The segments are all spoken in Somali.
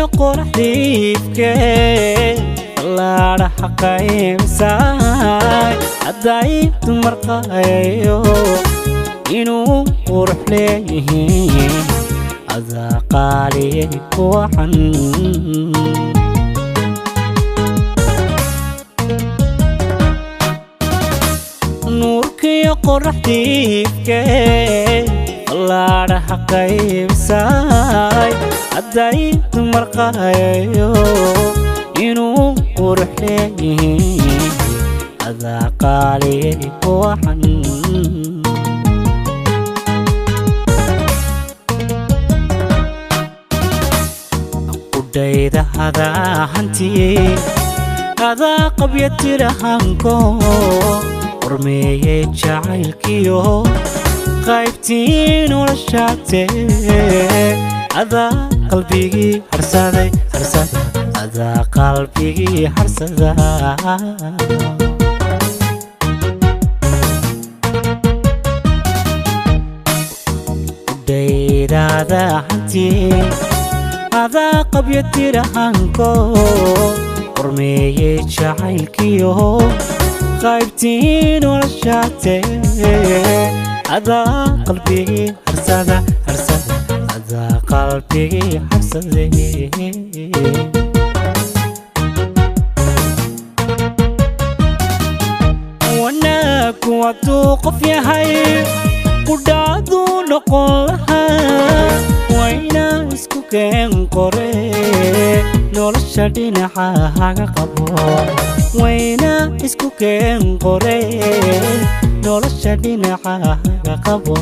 Nuurkiyo qoraxdiifkee fallaadhaha qaybsaay hadday dumar qaayayo inuu qurux leeyihiin adaa qaaliyay wacan. Nuurkiyo qoraxdiifkee fallaadhaha qaybsaay hadday dumar qaayayo inuu qurux leeyihiin adaa qaaliyay wacan. Qudhayda hadaa hantiyey adaa qabya tirahanko qormeeyey jacaylkiyo qaybtii noloshaatee adaa qalbigii harsaday harsada adaa qalbigii harsada. Qudhaydaada hantiyey adaa qabya tirahanko qormeeyey jacaylkiyo qaybtii noloshaatee adaa qalbigii harsada harsada adaa qalbigii harsaday. Wanaagku hadduu qof yahay qudhaaduu noqon lahaa waynaa isku keen qore nolosha dhinaca haga qabo waynaa isku keen qore nolosha dhinaca haga qabo.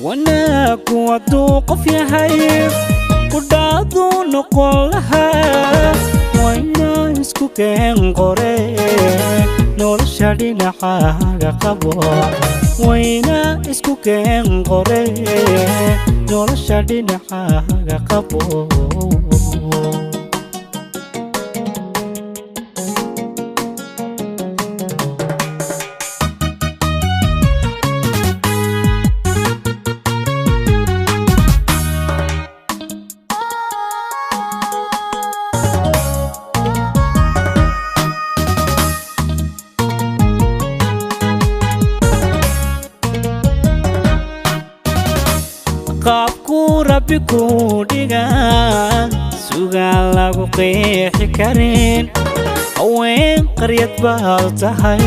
Wanaagku hadduu qof yahay qudhaaduu noqon lahaa waynaa isku keen qore nolosha dhinaca haga qabo waynaa isku keen qore nolosha dhinaca haga qabo. Qaabkuu Rabbi kuu dhigaa sugaan lagu qeexi karin haween qaryad baad tahay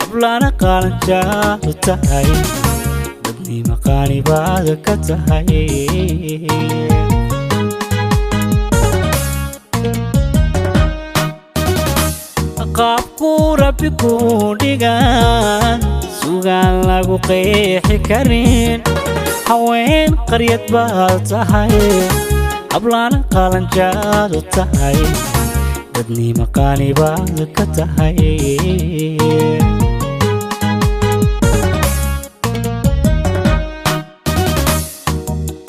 hablana qaalanjaad tahay dadnima qaani baad ka tahay. Qaabkuu Rabbi kuu dhigaa sugaan lagu qeexi karin haween qaryad baad tahay hablana qaalanjaad tahay dadnima qaani baad ka tahay.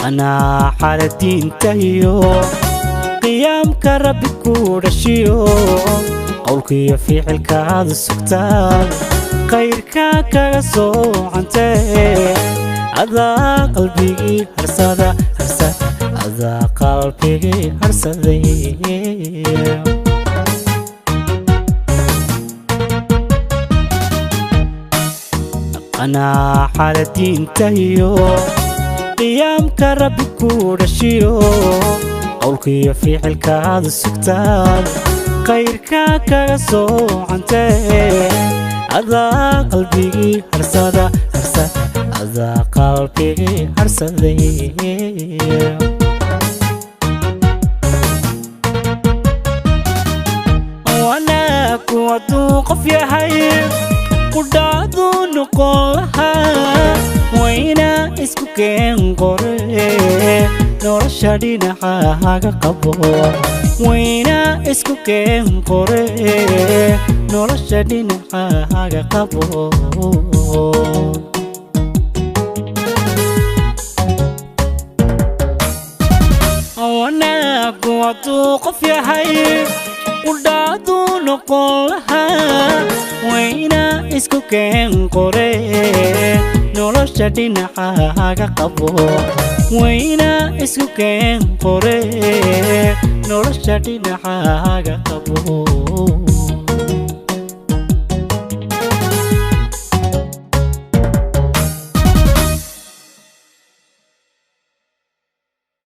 Qanaaxada diinta iyo qiyaamka Rabbi ku dhashiyo qowlkiiyo ficilkaad sugtaan khayrka kaga soocantee adaa qalbigii harsada harsada adaa qalbigii harsaday. Qanaaxada diinta iyo qiyaamka Rabbi ku dhashiyo qowlkiiyo ficilkaad sugtaan khayrka kaga soocantee adaa qalbigii harsada harsada adaa qalbigii harsaday. Wanaagku hadduu qof yahay qudhaaduu noqon lahaa waynaa isku keen qore nolosha dhinaca haga qabo waynaa isku keen qore nolosha dhinaca haga qabo. Wanaagku hadduu qof yahay Qudhaaduu noqon lahaa wayna isku keen qore. Nolosha dhinacaaga qabo, wayna isku keen qore. Nolosha dhinacaaga qabo.